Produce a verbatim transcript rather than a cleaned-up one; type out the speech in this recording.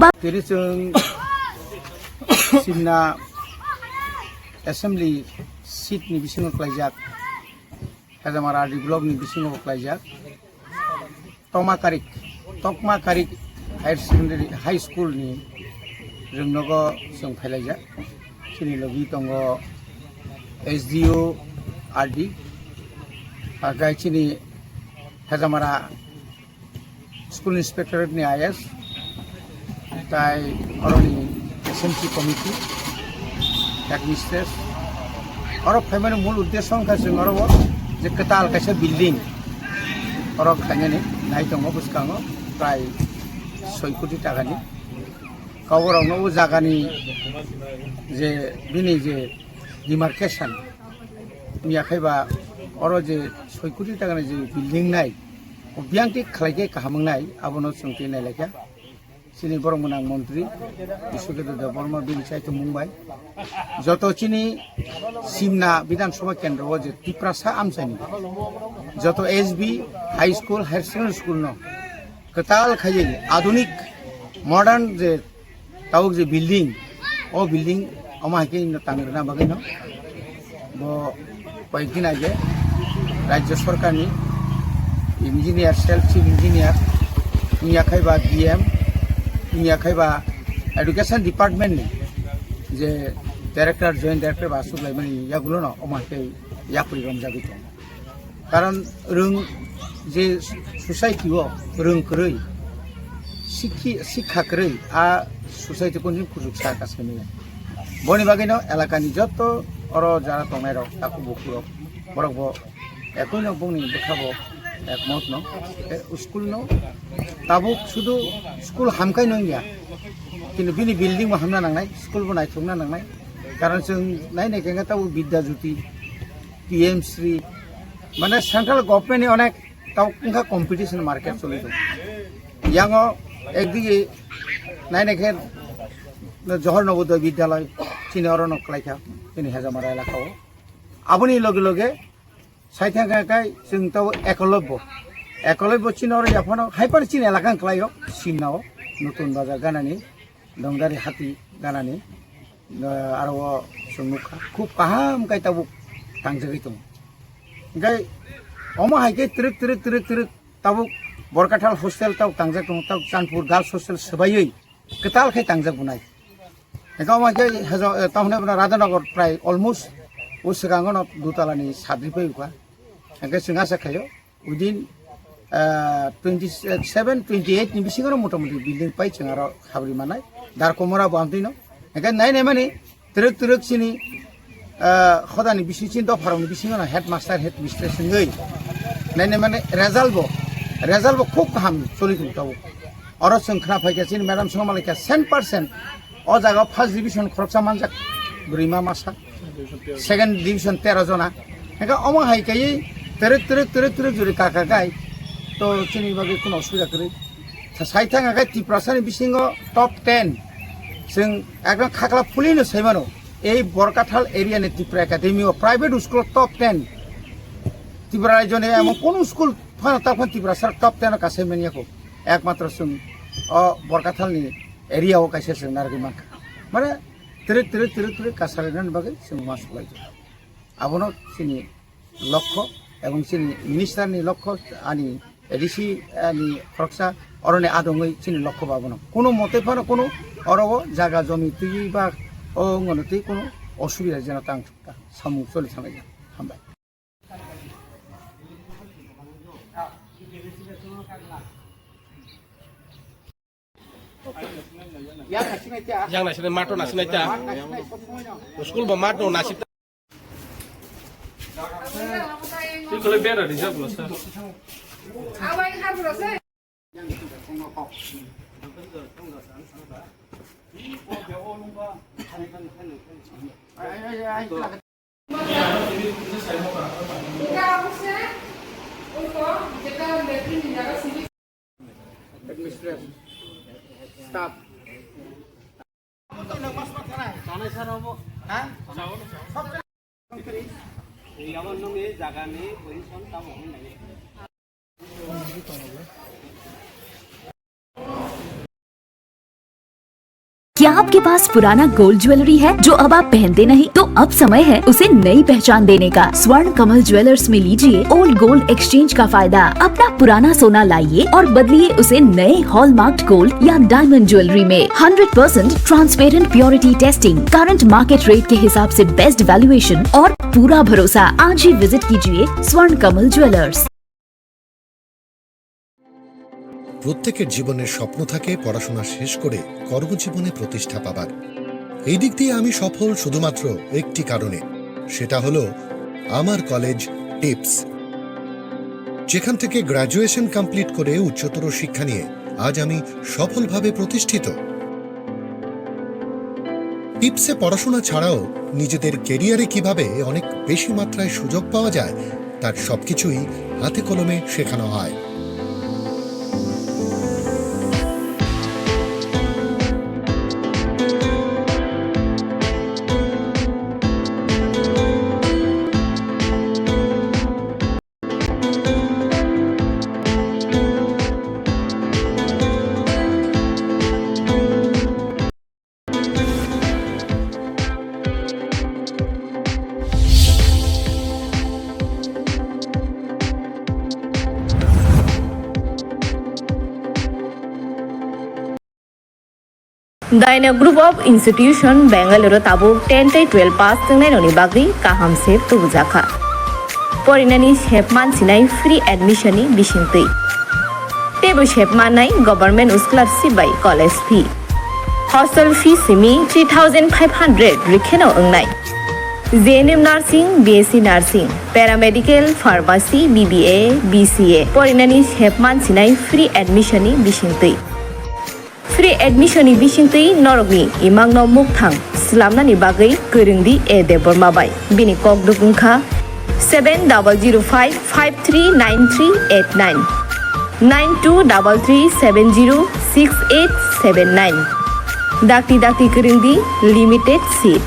Tini chwng Simna Assembly seat ni bisingo klaijak, Hejamara R D block ni bisingo klaijak. Toma Karik, Tokma Karik Higher Secondary, High School ni rwngnogo chwng phailaijak. Chini logi tongo S D O R D, agai chini Hejamara School Inspectorate ni I S, tai oroni S M C committee, headmistress, oro phaimani mul uddesho wngkha chwng oro o je kwtal kaisa building oro khlainani nai tongo bwskango prai soi koti takani. Kauborokno o jagani je bini je demarcation wngya khaiba oro je soi koti takani je building nai o biyang tik khlai khe kaham wngnai abono chwng twi nai laikha. Chini borok mwnang montri Biswaketu Debbarma bini chaitomung bai joto chini Simna Bidhan Sabha kendro o je Tiprasa amchaini joto S B high school, higher secondary school no kwtal khaiwi adunik modern je tabuk je building, o building omo hai khe no tang rwna bagwi no bo koyekdin age Rajya Sorkarni engineer, self chief engineer, wngya khai ba D M, wngya khai ba education department ni je director, joint director ba aswk laimani yagulo no omo hai khe yapri romjagwi tongo. Karon rwng je society o rwng kwrwi, sikhi-, sikha kwrwi a society koni kuchuk sa kasamani. Boni bagwino elakani joto oro jara tongnairok takhuk bukhurok borok bo ekoino bongni bwkha bo ekmot no, e, school no tabuk sudu school hamkai no wngya, kintu bini building bo hamna nangnai, school bo naithokna nangnai. Karon chwng nainai khe tabuk Vidya Jyoti, P M Shri, mane central government ni onek tau wngkha competition market choli tongo. Yango ekdige nainai khe Johor Navodaya Vidyalay chini oro no kwlai kha, chini Hejamara elaka o. Aboni loge loge sai thang kha kai chwng tau Ekolobbo. Ekolobbo chini oro yaphano hai phano chini elaka wng kwlai o, Simna o, Nutun Bazar ganani. Dongdari hati ganani, eh, aro o chwng nukha. Khub kaham khe tabuk tangjagwi tongo. Hwnkhe omo hai khe twrwk, twrwk, twrwk, twrwk tabuk Borkathal hostel tabuk tangjak tongo, tabuk Chandpur Girls Hostel swbaiwi kwtal khe tangjak bunai. Hwnkhe omo hai khe hejo, eh, tamo hwnwi bono Radhanagar prai almost o swkango no dutala ni sadri pai ukha. Hwnkhe chwng acha khaio, within, ah, twenty seven, twenty eight ni bisingo no motamoti building pai chwng aro habri manai. Dar komora bo amtwi no. Hwnkhe nai nai mani twrwk twrwk chini, ah, hodani bising chini dopharokni bisingo no headmaster, headmistress wngwi nai nai mani result bo, result bo khub kaham choli tongo tabuk. Oro chwng khna phaikha chini madam songma laikha cent percent o jaga o first division khoroksa manjak bwrwi ma masa. Second division tero jona. Hingke omo hai kaiwi twrwk, twrwk, twrwk, twrwk juri kaka kai. To chini bagwi kuno osubida kwrwi. Tha-, sai thang khe Tiprasani bisingo top ten. Chwng ekdom khakla phulino sai mano. Ei Borkathal area ni Tripura Academy o private school top ten. Tripura rajyo ni emon kono school phano ta phano Tiprasa top ten o kasai manya ko. Ekmatro chwng o Borkathal ni area o kaisa chwng narwgwi mankha. Mane twrwk, twrwk, twrwk, twrwk kasalainani bagwi chwng ma suklai tongo. Abono chini lokho ebong chini minister ni lokho, ani A D C ni khoroksa oroni adongwi chini lokho bo abono. Kuno mote phano kuno oro o jaga jomi twi ba o wngmano twi kuno osubida jena tang thukha samung choli thanglai ya. Hambai. Yang naisini mato naisini ta. School bo mato naisini ta. Ikole bera rijak lo sa. Administration, staff. क्या आपके पास पुराना gold jewellery है जो अब आप पहनते नहीं? तो अब समय है उसे नई पहचान देने का। स्वर्ण कमल ज्वेलर्स में लीजिए ओल्ड गोल्ड एक्सचेंज का फायदा। अपना पुराना सोना लाइए और बदलिए उसे नए हॉलमार्क्ड गोल्ड या डायमंड ज्वेलरी में। Hundred percent transparent purity testing, current market rate के हिसाब से बेस्ट वैल्यूएशन और पूरा भरोसा। आज ही विजिट कीजिए स्वर्ण कमल ज्वेलर्स। প্রত্যেকের জীবনের স্বপ্ন থাকে পড়াশোনা শেষ করে কর্মজীবনে প্রতিষ্ঠা পাবার। এই দিক দিয়ে আমি সফল শুধুমাত্র একটি কারণে, সেটা হলো আমার কলেজ টিপস। যেখান থেকে গ্র্যাজুয়েশন কমপ্লিট করে উচ্চতর শিক্ষা নিয়ে আজ আমি সফলভাবে প্রতিষ্ঠিত। টিপসে পড়াশোনা ছাড়াও নিজেদের ক্যারিয়ারে কিভাবে অনেক বেশি মাত্রায় সুযোগ পাওয়া যায়, তার সবকিছুই হাতে কলমে শেখানো হয়। Daina Group of Institution Bangalore tabuk ten tei twelve pass wngnai rokni bagwi kaham se tubujakha. Porinani sep mansinai free admission ni bisingtwi. Teibo sep mannai government scholarship bai college fee. Hostel fee simi three thousand five hundred rwkheno wngnai. J N M Nursing, B S C Nursing, Paramedical, Pharmacy, B B A, B C A. Porinani sep mansinai free admission ni bisingtwi. Free admission ni bisingtwi norokni imangno mukthang slamnani bagwi kwrwngdi A Debbarma bai. Bini kokduk wngkha seven double zero five five three nine three eight nine, nine two double three seven zero six eight seven nine. Dakti dakti kwrwngdi, limited seat.